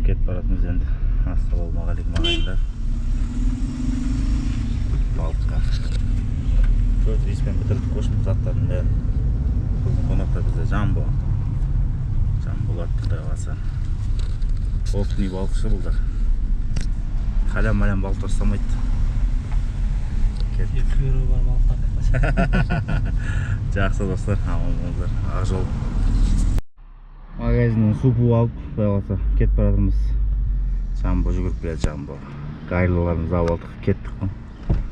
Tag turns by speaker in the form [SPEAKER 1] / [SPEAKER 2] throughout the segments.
[SPEAKER 1] Кетіп баратырмыз енді. Ассалаумағалейкум ағайындар. Балыққа. 4 рейспен бітірдік қошым заттардың бәрін. Бүгін қонақта бізде Жамбо. Жамболат, құдай қаласа. Опытный балықшы бұл да. Халям-малям балық тастамайды. Кеттік.
[SPEAKER 2] Құйрығы бар балықтар деп қойса.
[SPEAKER 1] Жақсы достар, аман болыңыздар. Ақ жол. Магазиннен супу алып, құдай қаласа, кетіп бара жатырмыз. Жамбо жүгіріп келеді, Жамбо. Гайлаларымызды алып алдық, кеттік қой.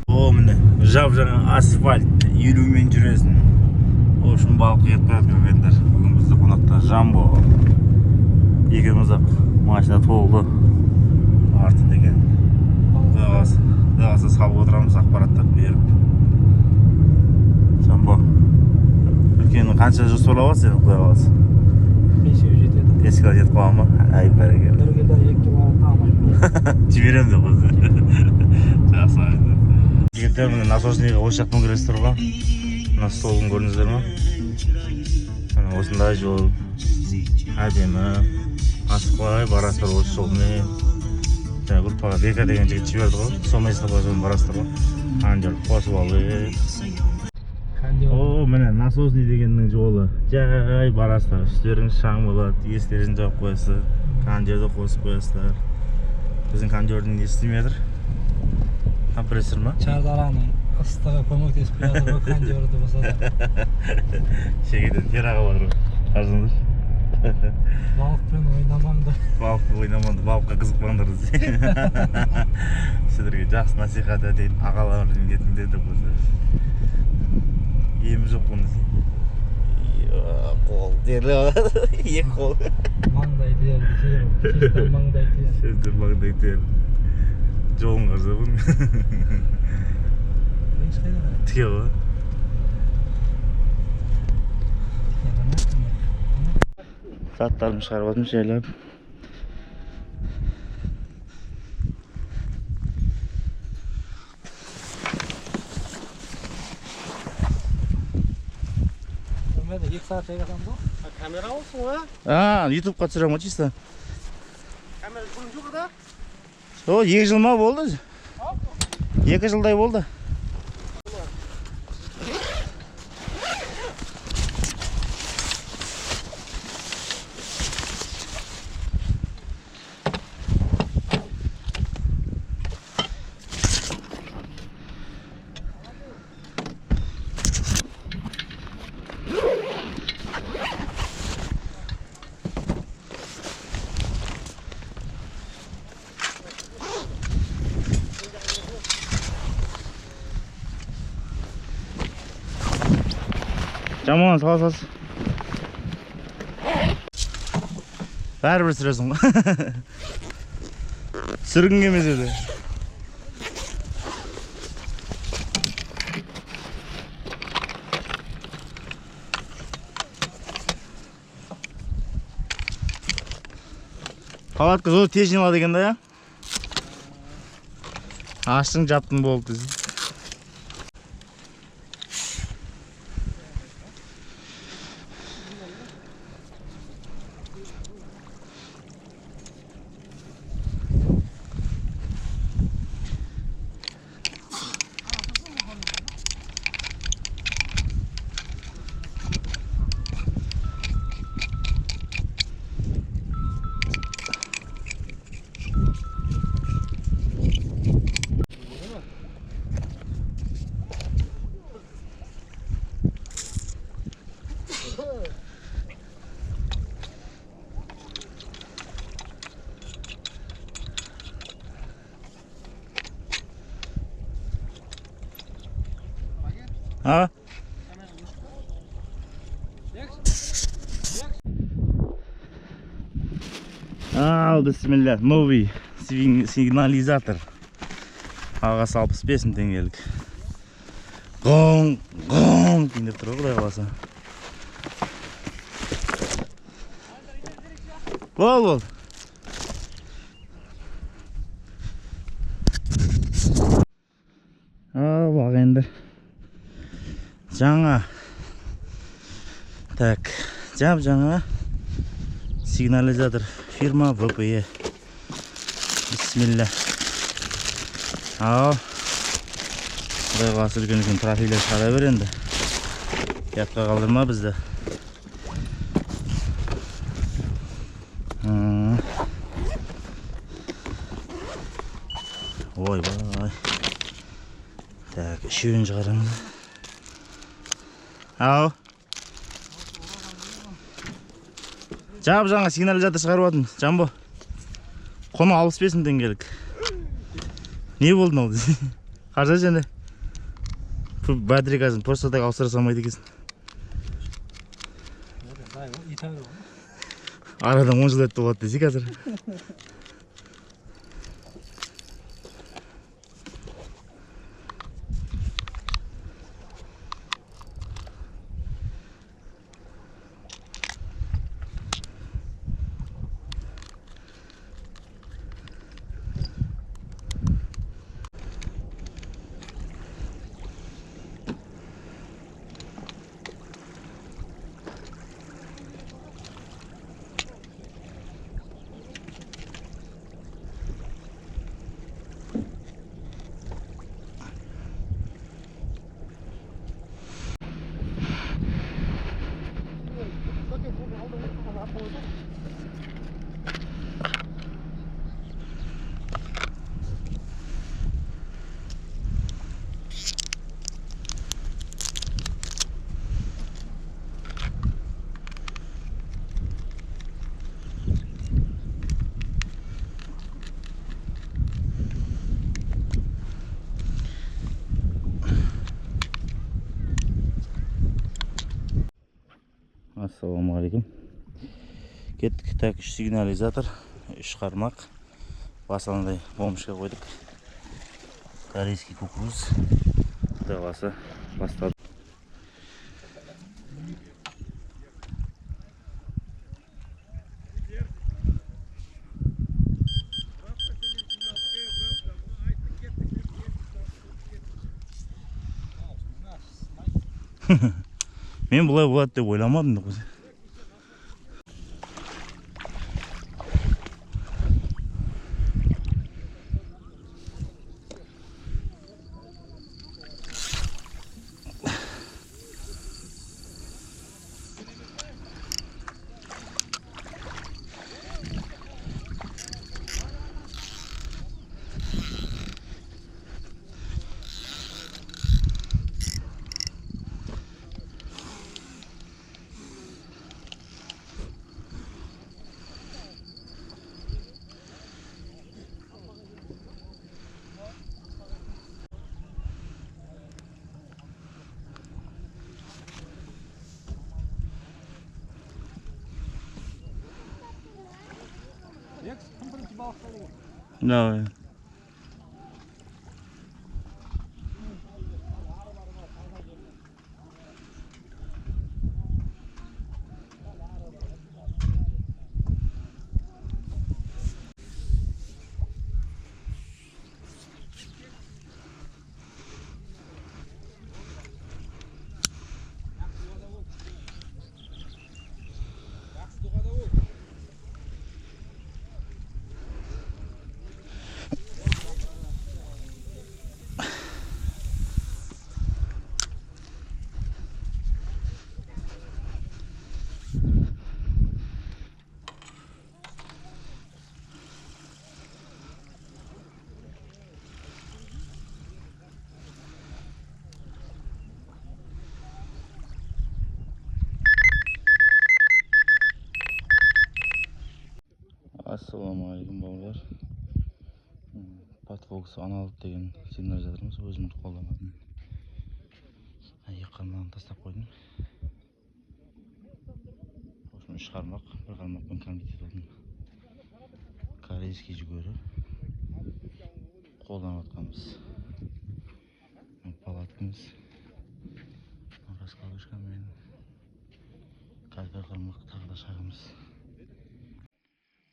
[SPEAKER 1] О, міне, жап-жаңа асфальт, 50-мен жүресің. В общем, балыққа кетіп бара жатыр ағайындар. Бүгін бізде қонақта Жамбо. Екеуміз ақ машина толды. Арты деген. Құдай қаласа, құдай қаласа салып отырамыз, ақпараттарды беріп. Жамбо, үлкенін қанша жоспарлап жатсың сен, құдай қаласа?
[SPEAKER 2] 5-ге жетеді.
[SPEAKER 1] 5 кило жетіп қалған ба? Ай, бәрекелді.
[SPEAKER 2] Бір кило, 2 кило алмаймын.
[SPEAKER 1] Жіберемін деп қойды. Жақсы ағайындар. Жігіттер, міне насосныйға осы жақтан кіресіздер ғой. Мына столын көрдіңіздер ма? Міне осындай жол. Әдемі. Асықпай барасыздар осы жолмен. Жаңа группаға Бека деген жігіт жіберді ғой. Сол местоположениемен барасыздар ғой. Ана жерді қосып алып. О, міне насосный дегеннің жолы. Жай барасыздар. Үстеріңіз шаң болады, есіктеріңізді жауып қоясыздар. Кондерді қосып қоясыздар. Біздің кондердің несі істемей жатыр? Компрессор ма?
[SPEAKER 2] Шардараның ыстығы көмектесіп жатыр ғой кондерді болса да.
[SPEAKER 1] Шегеден тер ағып жатыр ғой. Қарасаңдаршы.
[SPEAKER 2] Балықпен ойнамаңдар.
[SPEAKER 1] Балықпен ойнамаңдар, балыққа қызықпаңдар десе. Сіздерге жақсы насихат айтайын, ағаларым ретінде деп қойса. Емі жоқ бұны. Қол терлеп алады. Екі қол.
[SPEAKER 2] Маңдай тер десе, чисто маңдай тер.
[SPEAKER 1] Чисто маңдай тер. Жолын қараса бұның.
[SPEAKER 2] Еш қайда қарай?
[SPEAKER 1] Тіке ғой. Заттарымды шығарып алдым жайлап.
[SPEAKER 2] Өмірде 2 сағат жайғасам ба?
[SPEAKER 3] Камера olsun ha.
[SPEAKER 1] А, ютубқа түсіремін ғой чисто.
[SPEAKER 3] Камера бұрын жоқ да?
[SPEAKER 1] О, 2 жыл ма болды? 2 жылдай болды. Жаман сала салшы. Бәрібір түсіресің ғой. Түсіргің келмесе де. Палатка зор тез жиналады екен да, я? Аштың, жаптың, болды десең. А? Ал, бісміллә, новый сигнализатор. Ағасы 65 мың теңгелік. Ғоң, ғоң деп тұр ғой, құдай қаласа. Бол, бол. Ал, ағайындар. Жаңа. Так, жап жаңа сигнализатор фирма ВПЕ. Бисмилля. Ал. Құдай қаласа үлкен-үлкен трофейлер шығара бер енді. Ұятқа қалдырма бізді. Ойбай. Так, үшеуін шығарамыз. Ау. Жап жаңа сигнализатор шығарып алдым, Жамбо. Құны 65 мың теңгелік. Не болды мынау? Қараса және. Батарейкасын просто так ауыстыра салмайды екенсің. Арадан 10 жыл өтті болады десе қазір. Ассалаумағалейкум. Кеттік. Так, 3 сигнализатор, 3 қармақ. Басандай бомбочка қойдық. Корейский кукуруз. Құдай қаласа бастады. Мен бұлай болады деп ойламадым да қойса. Давай. Ассалаумағалейкум бауырлар. Патфокс аналог деген сигнализаторымыз, өзіміз қолданатын. Екі қармағын тастап қойдым. В общем, 3 қармақ, бір қармақпен кормить етіп алдым. Корейский жүгері қолданып жатқанбыз. Палаткамыз, раскладушкамен, қазір қармақ тағы да шағымыз.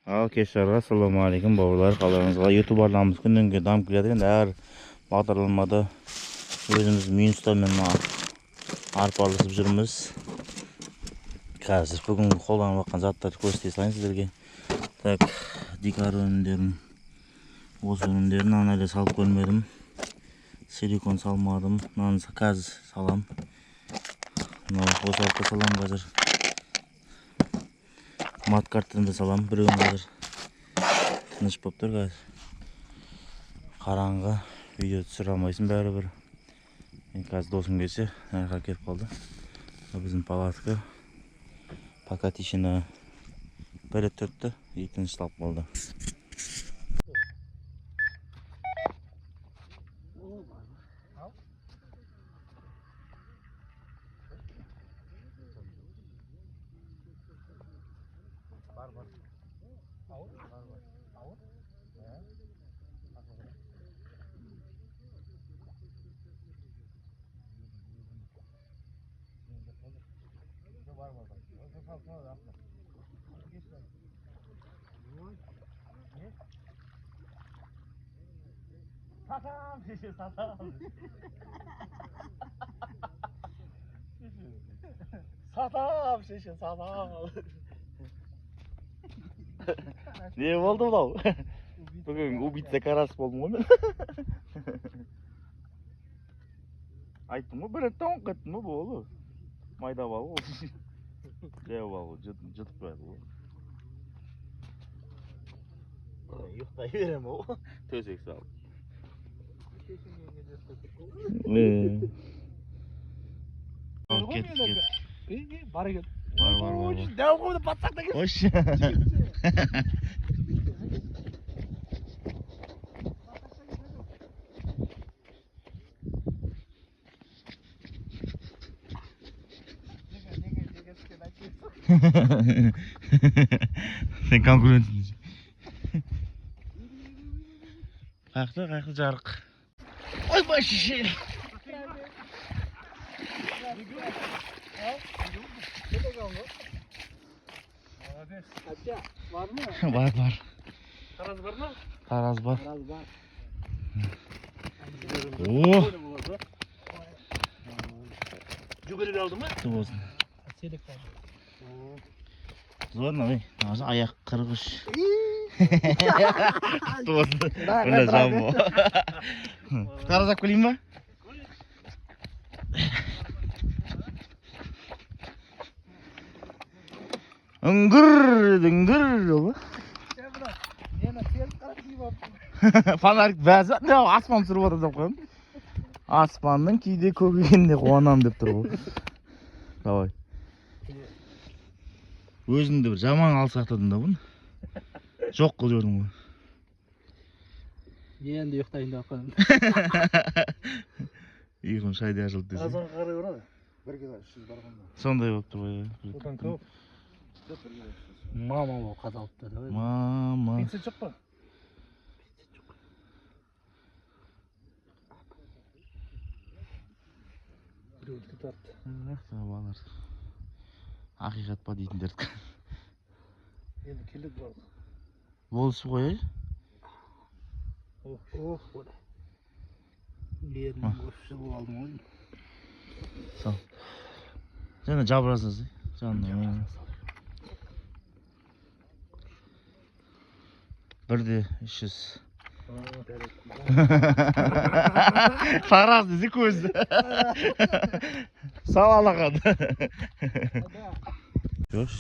[SPEAKER 1] Ал кешарға ассалаумағалейкум бауырлар, қалдарыңызға. YouTube арнамыз күннен күнге дамып келе жатыр. Енді әр бағдарламада өзіміз минустармен арпалысып жүрміз. Қазір бүгінгі қолданып жатқан заттарды көрсете салайын сіздерге. Так, дикар өнімдерін Осы өнімдерін мынаны әлі салып көрмедім. Силикон салмадым. Мынаны қазір салам. Мынау қосалқы салам қазір. Маткарттан да салам біреуін қазір. Тыныш болып тұр қазір. Қараңғы, видео түсіре алмайсың бәрібір. Мен қазір досым келсе, аяққа келіп қалды. Біздің палатка. Пока тишина. Бір рет түртті, и тынышталып қалды. Сатам, шеше, сатам. Сатам, шеше, сатам. Не болды мынау? Бүгін убийца карась болдым ғой мен. Айттым ғой, бір рет тоңып кеттім ғой, болды. Майда балық ол. Жаяу балық, жұтып қояды ғой. Ұйықтай беремін ғой, төсек салып. Кет, кет.
[SPEAKER 2] Бар екен.
[SPEAKER 1] Бар, бар, бар.
[SPEAKER 3] Дәу қойды, батсақ та кет.
[SPEAKER 1] Қойшы. Сен конкурентсің. Қаяқта, қаяқта жарық. Ойбай, шеше.
[SPEAKER 2] Бар ма?
[SPEAKER 1] Бар, бар.
[SPEAKER 3] Тараз бар ма?
[SPEAKER 1] Тараз бар.
[SPEAKER 2] Тараз бар.
[SPEAKER 1] О!
[SPEAKER 3] Жүгіріп алды ма?
[SPEAKER 1] Құтты болсын.
[SPEAKER 2] Селек бар.
[SPEAKER 1] Зор мынау, ей. Мынау аяқ қырғыш. Құтты болсын. Міне жамбо. Тараз алып келейін ба? Үңгір, үңгір ол ба?
[SPEAKER 2] Нені теріп қарап киіп алып.
[SPEAKER 1] Фонарик бәзі, не аспан түсіріп жатыр деп қоямын. Аспанның кейде көк екеніне қуанамын деп тұр ғой. Давай. Өзіңді бір жаман алсақтадың да бұны. Жоқ қылып жібердің ғой.
[SPEAKER 2] Енді ұйықтайын деп қойдым.
[SPEAKER 1] Ұйқым шайдай ашылды десең.
[SPEAKER 3] Азанға қарай ұрады. 1 кило 300 бар ғой.
[SPEAKER 1] Сондай болып тұр ғой.
[SPEAKER 3] Одан көп.
[SPEAKER 2] Мама ол қадалып тұр.
[SPEAKER 1] Мама.
[SPEAKER 3] Пинцет жоқ па?
[SPEAKER 2] Біреуді тартты.
[SPEAKER 1] Балалар. Ақиқат па дейтіндердікі.
[SPEAKER 3] Енді келеді балық.
[SPEAKER 1] Болысып қояйын.
[SPEAKER 2] Ох, ох, ернім осы болып алдым ғой.
[SPEAKER 1] Сал. Жаңа жабырасыз, жанына. 1,300. Тараз десе көзді. Сал алақан. Жоқ.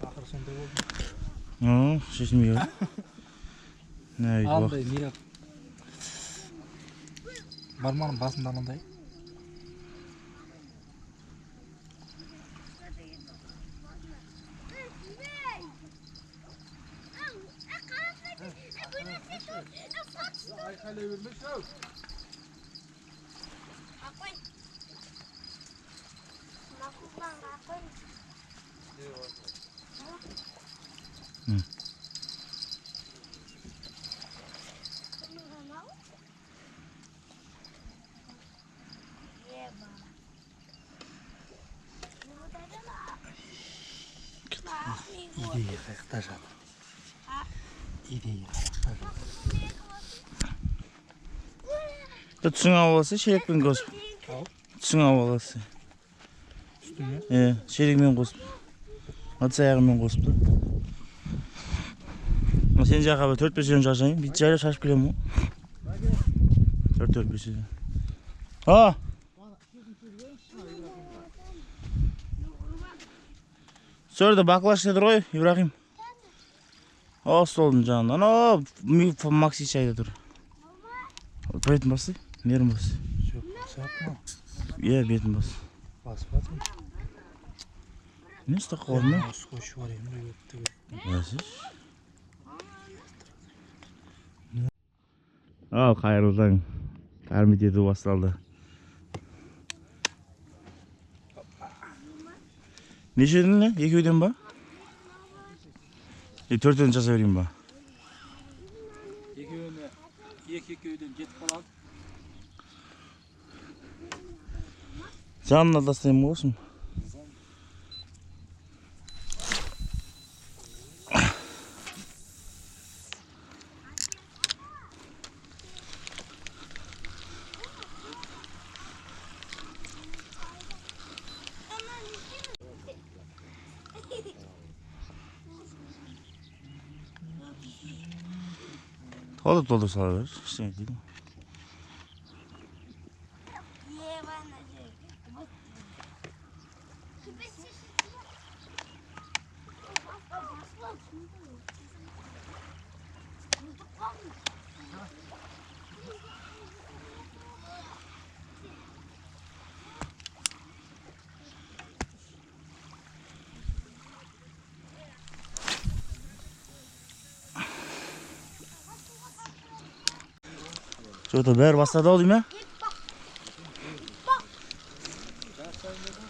[SPEAKER 2] Ақыры сондай болды.
[SPEAKER 1] Шешінбей қалды. Не өйтіп
[SPEAKER 2] Андай не бармағының басында анандай.
[SPEAKER 3] Айқайлай бермеші ау.
[SPEAKER 2] Идея қаяқта жатыр. Идея қаяқта жатыр.
[SPEAKER 1] Түсің алып алса, шелекпен қосып. Түсің алып аласы.
[SPEAKER 2] Үстіне?
[SPEAKER 1] Е, шелегімен қосып. Ыдыс аяғымен қосып та. Сен жаққа бір 4-5 шашайын. Бүйтіп жайлап шашып келемін ғой. 4-5. А! Сол жерде баклашка тұр ғой, Ибрахим. О, столдың жанында. Анау Макси шайда тұр. Бетін бас, нерін бас. Иә, бетін бас.
[SPEAKER 2] Басып жатырмын.
[SPEAKER 1] Не ұстап қалдың ба?
[SPEAKER 2] Скотч бар енді өтті.
[SPEAKER 1] Ал, қайырлы таң. Кормить ету басталды. Нешеден не? Екеуден ба? Төртеуін жаса берейін ба?
[SPEAKER 2] Екеуіне, екі-екеуден жетіп қалады.
[SPEAKER 1] Жанына тастаймын ғой осыны. Толдыр сала бер. Ештеңе етпейді. Что-то бәрі бастады ау дейме?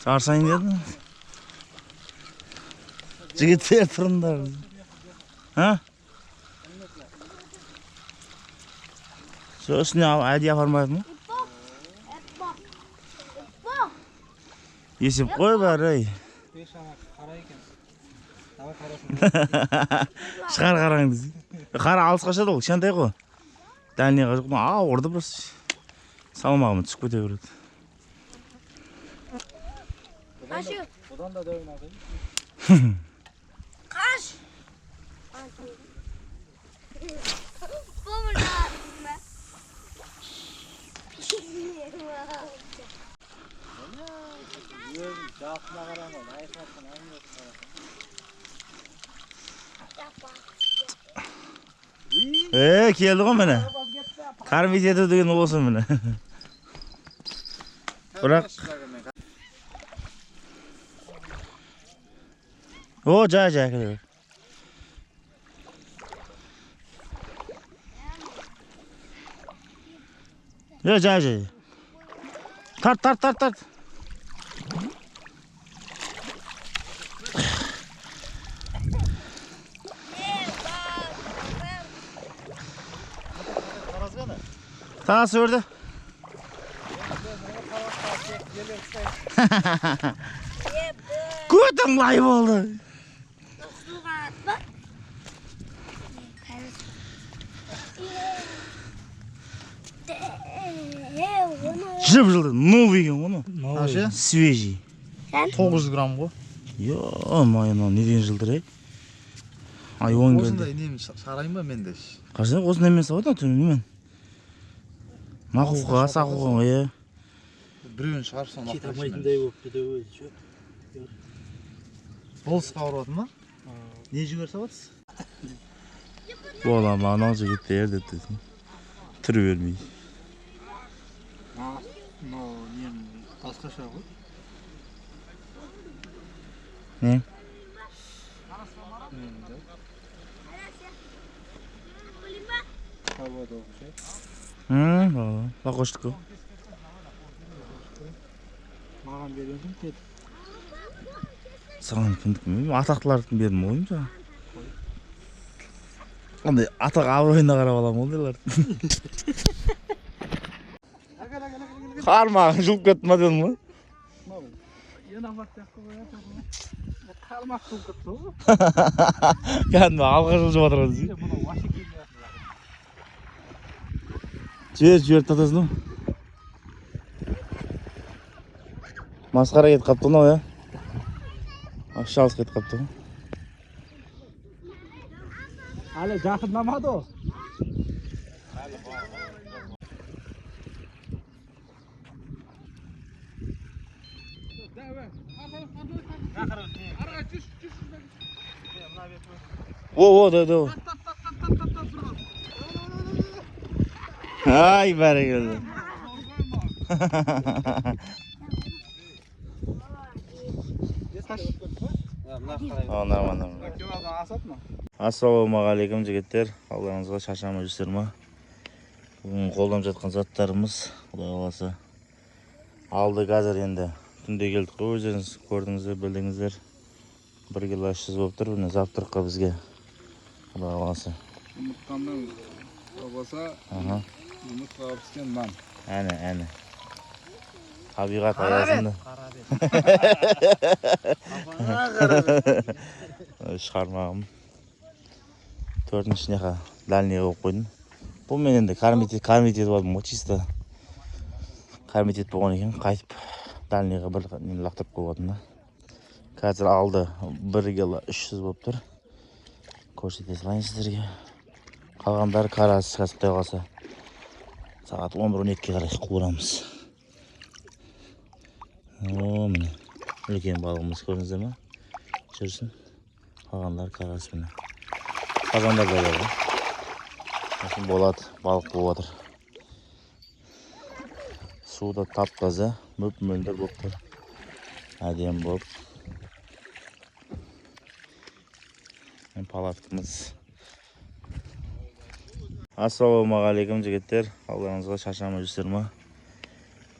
[SPEAKER 1] Жарысайын деді. Жігіттер тұрыңдар. А? Сол үстіне әдейі апармайды ма? Есеп қой бәрі, ей. Шығар қараң десе. Қара алыс қашады ол, кішкентай ғой. Дальныйға жоқ, ауырды просто. Салмағым түсіп кете береді.
[SPEAKER 2] Одан да дәуін алайын.
[SPEAKER 4] Қаш!
[SPEAKER 2] Жақына қараңғы, айқын әңгіме.
[SPEAKER 1] Келді ғой міне. Кормить ету деген осы міне. Бірақ О, жай жай кіре бер. Жай жай жай. Тарт тарт тарт тарт. Тасы өрді. Көтің лай болды. Жып жылды, новый екен ғой.
[SPEAKER 3] Қанша?
[SPEAKER 1] Свежий.
[SPEAKER 3] 900 грамм ғой.
[SPEAKER 1] Ё-моё, мынау не деген жылтыр, ей. Айуан келді.
[SPEAKER 3] Осындай немен шығарайын ба мен де?
[SPEAKER 1] Қашан осындай мен салады, немен? Мақұлға, сақұлға, е.
[SPEAKER 3] Біреуін шығарып соны
[SPEAKER 2] Кете алмайтындай болып кетеді өзі.
[SPEAKER 3] Болысқа ауыратын ма? Не жүгер саласыз?
[SPEAKER 1] Бола ма, анау жігіттер деп десін. Түрі бермей.
[SPEAKER 2] Мынау нем басқаша ғой.
[SPEAKER 1] Не? Бақоштық қой.
[SPEAKER 2] Маған бердің деді.
[SPEAKER 1] Саған кімдікі мен атақтылардікін бердім ғой саған. Андай атақ абыройына қарап аламын ондайларды. Қармағың жұлып кетті ма дедім ғой.
[SPEAKER 2] Қармақ жұлып кетті ғой.
[SPEAKER 1] Кәдімгі алға жылжып жатыр ғой. Жібер, жібер татасың ғой. Масқара кетіп қалыпты мынау, иә. Вообще алыс кетіп қалыпты ғой.
[SPEAKER 2] Әлі жақындамады ол.
[SPEAKER 1] О, да, да. Ай, бәрекелді. О, нормально, нормально. Ассалаумағалейкум, жігіттер. Алдарыңызға шаршамай жүрсіздер ма? Бүгін қолданып жатқан заттарымыз, Құдай қаласа. Алды қазір енді. Түнде келдік қой, өздеріңіз көрдіңіздер, білдіңіздер. 1 кило 300 болып тұр, міне завтракқа бізге. Құдай қаласа.
[SPEAKER 4] Жұмыртқаның колбаса,
[SPEAKER 1] Аха.
[SPEAKER 4] жұмыртқаға піскен нан.
[SPEAKER 1] Әне, әне. Табиғат аясында. Шығармағым. Төртіншіне дальний қойып қойдым. Бұл мен енді кормить етіп алдым ғой, чисто. Кормить етіп болған екен, қайтып дальнийға бір нені лақтырып қойып алдым да. Қазір алды 1 кило 300 болып тұр. Көрсете салайын сіздерге. Қалғандары карасы қазір Құдай қаласа. Сағат 11-12-ге қарай қуырамыз. О, міне. Үлкен балығымыз көрдіңіздер ме? Жүрсін. Қалғандары карасы міне. Қазандар да бар ғой. Сосын болады, балық болып жатыр. Су да тап-таза, мөп-мөлдір болып тұр. Әдемі болып. Міне палаткамыз. Ассалаумағалейкум, жігіттер. Алдарыңызға шаршамай жүрсіздер ма?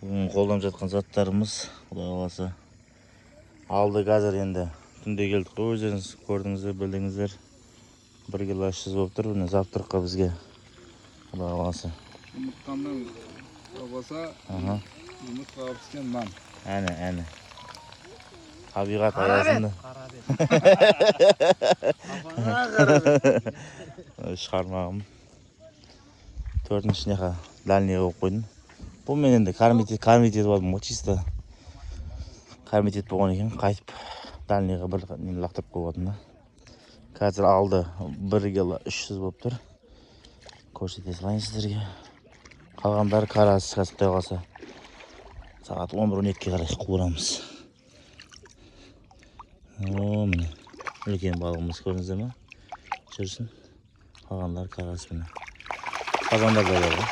[SPEAKER 1] Бүгін қолданып жатқан заттарымыз, Құдай қаласа. Алды қазір енді. Түнде келдік қой, өздеріңіз көрдіңіздер, білдіңіздер. 1 кило 300 болып тұр, міне завтракқа бізге. Құдай қаласа.
[SPEAKER 4] Жұмыртқаның колбаса,
[SPEAKER 1] Аха.
[SPEAKER 4] жұмыртқаға піскен нан.
[SPEAKER 1] Әне, әне. Табиғат аясында. Шығармағым. Төртіншіне дальний қойып қойдым. Бұл мен енді кормить етіп алдым ғой, чисто. Кормить етіп болған екен, қайтып дальнийға бір нені лақтырып қойып алдым да. Қазір алды 1 кило 300 болып тұр. Көрсете салайын сіздерге. Қалғандары карасы қазір Құдай қаласа. Сағат 11-12-ге қарай қуырамыз. О, міне. Үлкен балығымыз көрдіңіздер ме? Жүрсін. Қалғандары карасы міне. Қазандар да бар ғой.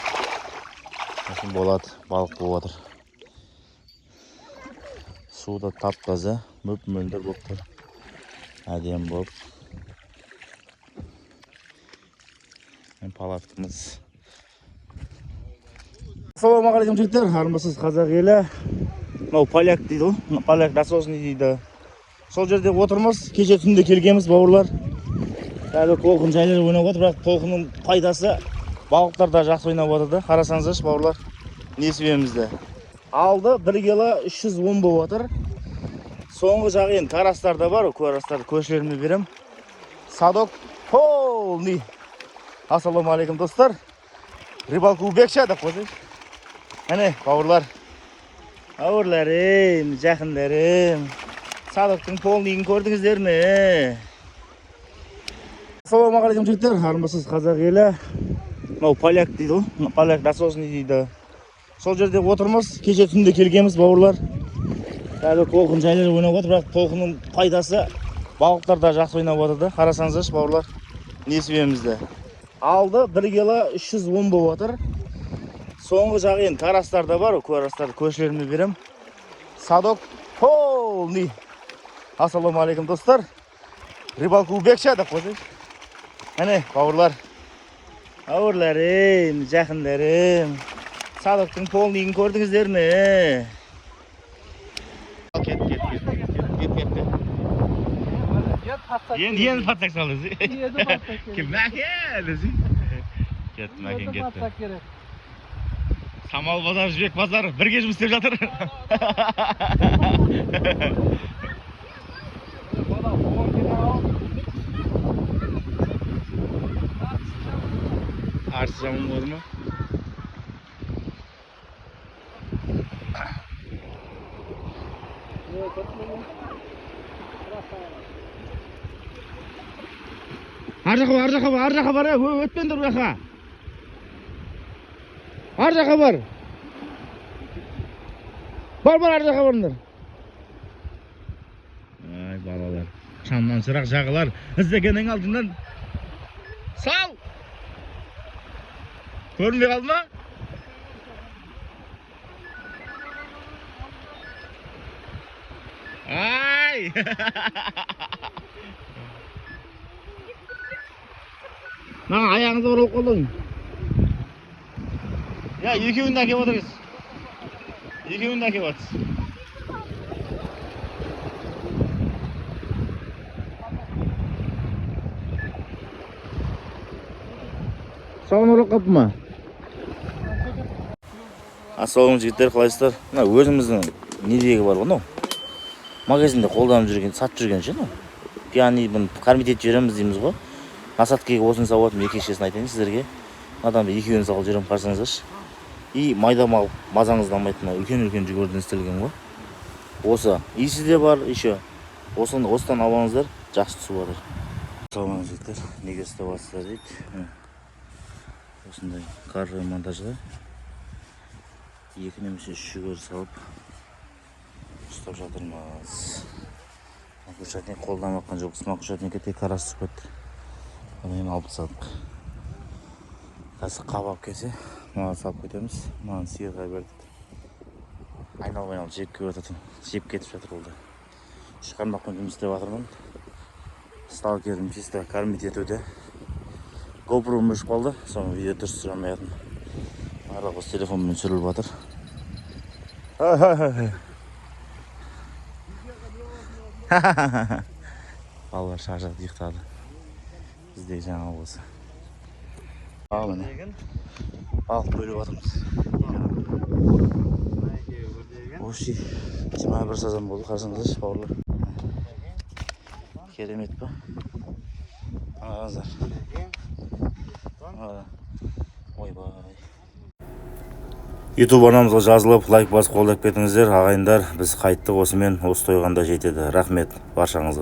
[SPEAKER 1] Сосын болады, балық болып жатыр. Су да тап-таза, мөп-мөлдір болып тұр. Әдемі болып. Міне палаткамыз. Ассалаумағалейкум, жігіттер. Армысыз, қазақ елі. Мынау поляк дейді ғой. Мынау поляк насосный дейді. Сол жерде отырмыз. Кеше түнде келгенбіз, бауырлар. Қазір толқын жайлап ойнап отыр, бірақ толқынның пайдасы балықтар да жақсы ойнап отыр да. Қарасаңыздаршы, бауырлар, несібемізді. Алды 1 кило 310 болып отыр. Соңғы жағы енді карастар да бар, карастарды көршілеріме берем. Садок полный. Ассалаумағалейкум, достар. Рыбалка убекша деп қойсайшы. Әне, бауырлар. Бауырларым, жақындарым. Садоктың полныйын көрдіңіздер ме? Ассалаумағалейкум, жігіттер. Армысыз, қазақ елі. Мынау поляк дейді ғой. Мынау поляк насосный дейді. Сол жерде отырмыз. Кеше түнде келгенбіз, бауырлар. Қазір толқын жайлап ойнап отыр, бірақ толқынның пайдасы балықтар да жақсы ойнап отыр да. Қарасаңыздаршы, бауырлар, несібемізді. Алды 1 кило 310 болып отыр. Соңғы жағы енді карастар да бар, карастарды көршілеріме берем. Садок полный. Ассалаумағалейкум, достар. Рыбалка убекша деп қойсайшы. Әне, бауырлар. Бауырларым, жақындарым. Садоктың полныйын көрдіңіздер ме? Кет, кет, кет, кет, кет, кет. Енді енді патсак салды.
[SPEAKER 2] Енді патсак керек.
[SPEAKER 1] Мәкен десе. Кетті, Мәкен
[SPEAKER 2] Енді
[SPEAKER 1] кетті.
[SPEAKER 2] патсак керек.
[SPEAKER 1] Самал базар, Жібек базар бірге жұмыс істеп жатыр.
[SPEAKER 2] Бала, он келе алып.
[SPEAKER 1] Арсы жаман болды ма?
[SPEAKER 2] Не, кетті. Красава.
[SPEAKER 1] Ар жаққа бар, ар жаққа бар, ар жаққа бар, өтпеңдер бұл жаққа. Ар жаққа бар. Бар, бар, ар жаққа барыңдар. Ай, балалар. Шамнан шырақ жағылар. Іздегеннің алдынан сал. Көрінбей қалды ма? Ай! Мына аяғыңызды бұрылып қалдың. Я, екеуін де әкеп отырсыз. Екеуін де әкеп отырсыз. Сауын оралып қалыпты ма? Ассалаумағалейкум, жігіттер, қалайсыздар? Мына өзіміздің недегі бар ғой, мынау. Магазинде қолданып жүрген, сатып жүрген ше мынау. Яғни бұны кормить етіп жібереміз дейміз ғой. Насадкаға осыны салып жатырмын, екіншісін айтайын сіздерге. Мынадан бір екеуін салып жіберемін, қарасаңыздаршы. И майда мал мазаңызды алмайды, мынау үлкен-үлкен жүгерден істелген ғой. Осы иісі де бар, еще. Осыны осыдан алып алыңыздар, жақсы түсіп жатыр. Ассалаумағалейкум, жігіттер, неге ұстап жатсыздар дейді. Міне. Осындай карве монтажға 2 немесе 3 жүгері салып ұстап жатырмыз. Макушатник қолданып жатқан жоқпыз. Макушатникке тек карас түсіп кетті. Одан кейін алып тастадық. Қазір қабап келсе, мынаны салып кетеміз. Мынаны сиырға бердік. Айналып айналып жеп келіп жатыр. Жеп кетіп жатыр ол да. Үш қармақпен жұмыс істеп жатырмын. Сталкерім чисто кормить етуде. GoPro-м өшіп қалды. Соны видео дұрыс түсіре алмай жатырмын. Барлығы осы телефонмен түсіріліп жатыр. Балалар шаршады, ұйықтады. Бізде жаңа осы. Ал міне. Балық бөліп жатырмыз. Осы 21 сазан болды, қарасаңыздаршы, бауырлар. Керемет па? Қараңыздар. Ойбай. YouTube арнамызға жазылып, лайк басып қолдап кетіңіздер, ағайындар. Біз қайттық осымен, осы тойғанда жетеді. Рахмет баршаңызға.